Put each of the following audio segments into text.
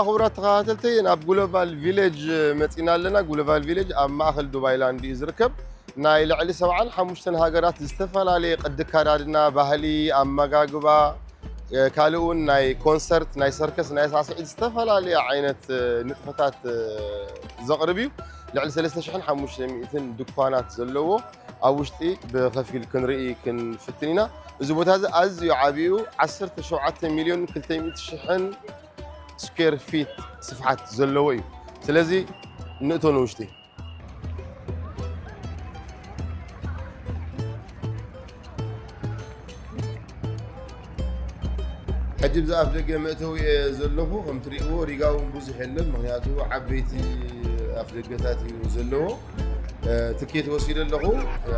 ክቡራት ተኸታተልቲ፣ ናብ ግሎባል ቪሌጅ መጺና ኣለና። ግሎባል ቪሌጅ ኣብ ማእከል ዱባይ ላንድ እዩ ዝርከብ። ናይ ልዕሊ ሰብዓን ሓሙሽተን ሃገራት ዝተፈላለየ ቅዲ ኣከዳድና፣ ባህሊ፣ ኣመጋግባ፣ ካልእ እውን ናይ ኮንሰርት፣ ናይ ሰርከስ፣ ናይ ሳዕስዒት ዝተፈላለየ ዓይነት ንጥፈታት ዘቕርብ እዩ። ልዕሊ ሰለስተ ሽሕን ሓሙሽተ ሚእትን ድኳናት ዘለዎ ኣብ ውሽጢ ብኸፊል ክንርኢ ክንፍትን ኢና። እዚ ቦታ እዚ ኣዝዩ ዓብዩ፣ ዓሰርተ ሸውዓተ ሚልዮን ክልተ ሚእቲ ሽሕን ስኩዌር ፊት ስፍሓት ዘለዎ እዩ። ስለዚ ንእቶ ንውሽጢ። ሕጂ ብዚ ኣፍ ደገ መእተዊ እየ ዘለኹ። ከም ትሪእዎ ሪጋ እውን ብዙሕ የለን፣ ምኽንያቱ ዓበይቲ ኣፍ ደገታት እዩ ዘለዎ። እ፣ ትኬት ወሲደ ኣለኹ።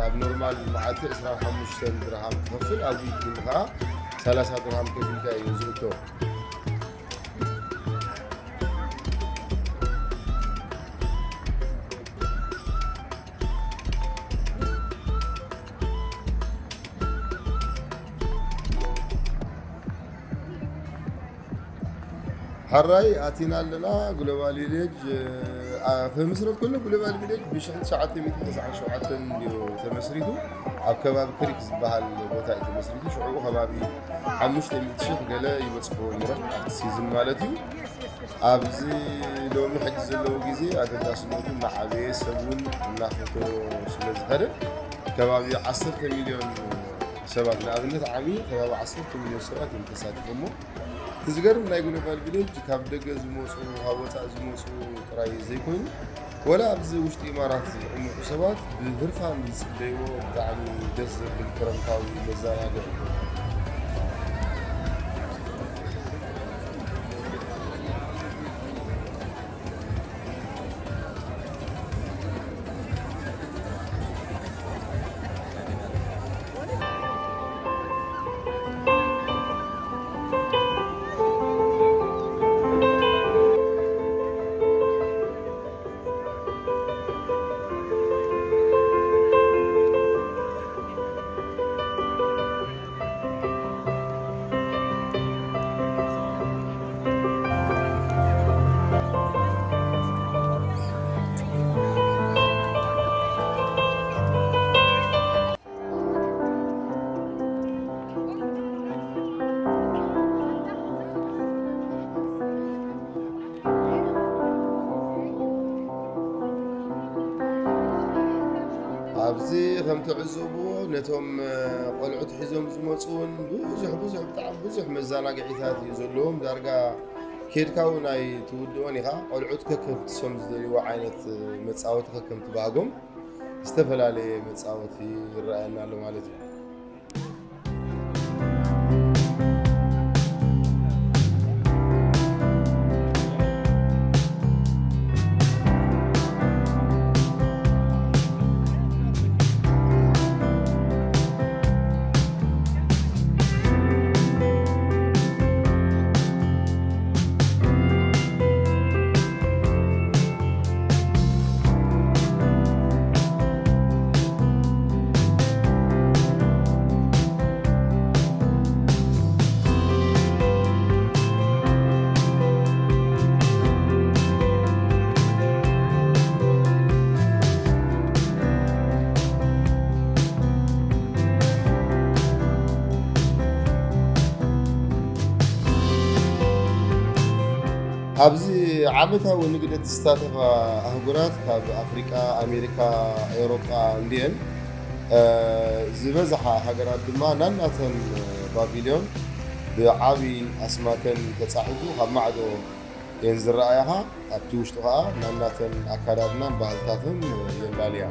ኣብ ኖርማል መዓልቲ ዕስራን ሓሙሽተን ድርሃም ትኸፍል፣ ኣብ ዊክሊ ከዓ ሰላሳ ድርሃም ከፊልካ እዩ ዝእቶ። ሕራይ ኣቲና ኣለና። ግሎባል ቪሌጅ፣ እ፣ ኣ-፣ ክምስረት ከሎ ግሎባል ቪሌጅ ብሽሕቲ ትሽዓተ ሚእትን ተስዓን ሸውዓተን እዩ ተመስሪቱ። ኣብ ከባቢ ክሪክ ዝበሃል ቦታ እዩ ተመስሪቱ። ሽዑ ከባቢ ሓሙሽተ ሚእቲ ሽሕ ገለ ይበጽሕዎ ነይሮም ኣብቲ ሲዝን ማለት እዩ። ኣብዚ ሎሚ ሕጂ ዘለዎ ግዜ ኣገዳስነቱ እናዓበየ ሰብ እውን እናፈተዎ ስለ ዝኸደ ከባቢ ዓሰርተ ሚልዮን ሰባት፣ ንኣብነት ዓሚ ከባቢ ዓሰርተ ሚልዮን ሰባት እዮም ተሳቲፎሞ። እቲ ዝገርም ናይ ግሎባል ቪሌጅ ካብ ደገ ዝመፁ፣ ካብ ወፃኢ ዝመፁ ጥራይ ዘይኮይኑ፣ ወላ ኣብዚ ውሽጢ ኢማራት ዝቕመጡ ሰባት ብህርፋን ዝፅበይዎ ብጣዕሚ ደስ ዘብል ክረምታዊ መዘናግዒ እዩ። ኣብዚ ከም ትዕዘብዎ ነቶም፣ እ፣ ቆልዑት ሒዞም ዝመፁ እውን ብዙሕ፣ ብዙሕ፣ ብጣዕሚ ብዙሕ መዘናግዒታት እዩ ዘለዎም። ዳርጋ ኬድካ እውን ኣይትውድኦን ኢኻ። ቆልዑት ከከምቲ ሶም ዝደልይዎ ዓይነት፣ እ፣ መፃወቲ ከከምቲ ባህጎም ዝተፈላለየ መፃወቲ ይረኣየና ኣሎ ማለት እዩ። ኣብዚ ዓመታዊ ንግደት ዝሳተፋ ኣህጉራት ካብ ኣፍሪቃ፣ ኣሜሪካ፣ ኤውሮጳ እንድየን። እ፣ ዝበዝሓ ሃገራት ድማ ናናተን ባቪልዮን ብዓቢ ኣስማተን ተጻሒፉ ካብ ማዕዶ እየን ዝረኣያኻ። ኣብቲ ውሽጡ ኸኣ ናናተን ኣካዳድናን ባህልታትን የላልያ።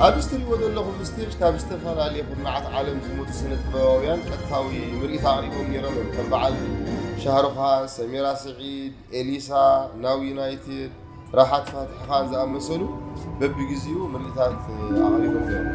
ኣብዚ እትሪእዎ ዘለኹም ስቴጅ ካብ ዝተፈላለየ ኩርናዓት ዓለም ዝመጹ ስነ ጥበባውያን ቀጥታዊ ምርኢት ኣቕሪቦም ነይሮም እዮም። ከም በዓል ሻህሩኻን፣ ሰሚራ ስዒድ፣ ኤሊሳ፣ ናው ዩናይትድ፣ ራሓት ፋትሒ ኻን ዝኣመሰሉ በብግዜኡ ምርኢታት ኣቕሪቦም ነይሮም።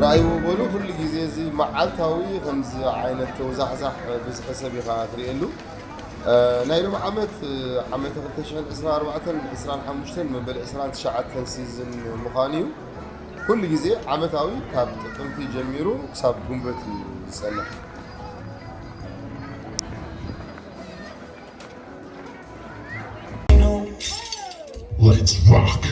ርኣይዎ በሉ፣ ኩሉ ግዜ እዚ መዓልታዊ ከምዚ ዓይነት ተውዛሕዛሕ ብዝሒ ሰብ ኢኻ ትርእየሉ። እ፣ ናይ ሎሚ ዓመት፣ እ፣ ዓመተ ክልተ ሽሕን ዕስራን ኣርባዕተን ዕስራን ሓሙሽተን መበል ዕስራን ትሽዓተን ሲዝን ምዃኑ እዩ። ኩሉ ግዜ ዓመታዊ ካብ ጥቅምቲ ጀሚሩ ክሳብ ጉንበት እዩ ዝጸንሕ። Let's rock.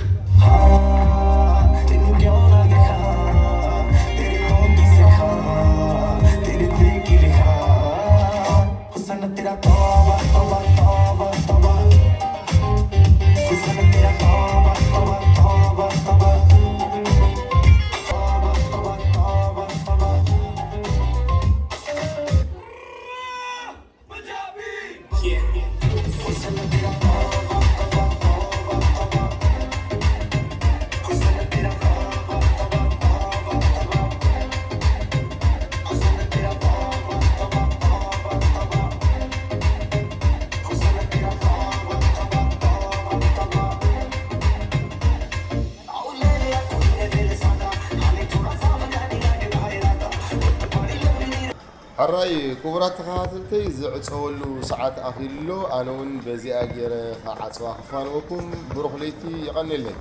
ሕራይ ክቡራት ተኸታተልተይ፣ ዝዕጸወሉ ሰዓት ኣኺሉ ኣሎ። ኣነ እውን በዚኣ ገይረ ክዓጽዋ ክፋንወኩም። ብሩኽ ለይቲ፣ የቐንየለይ።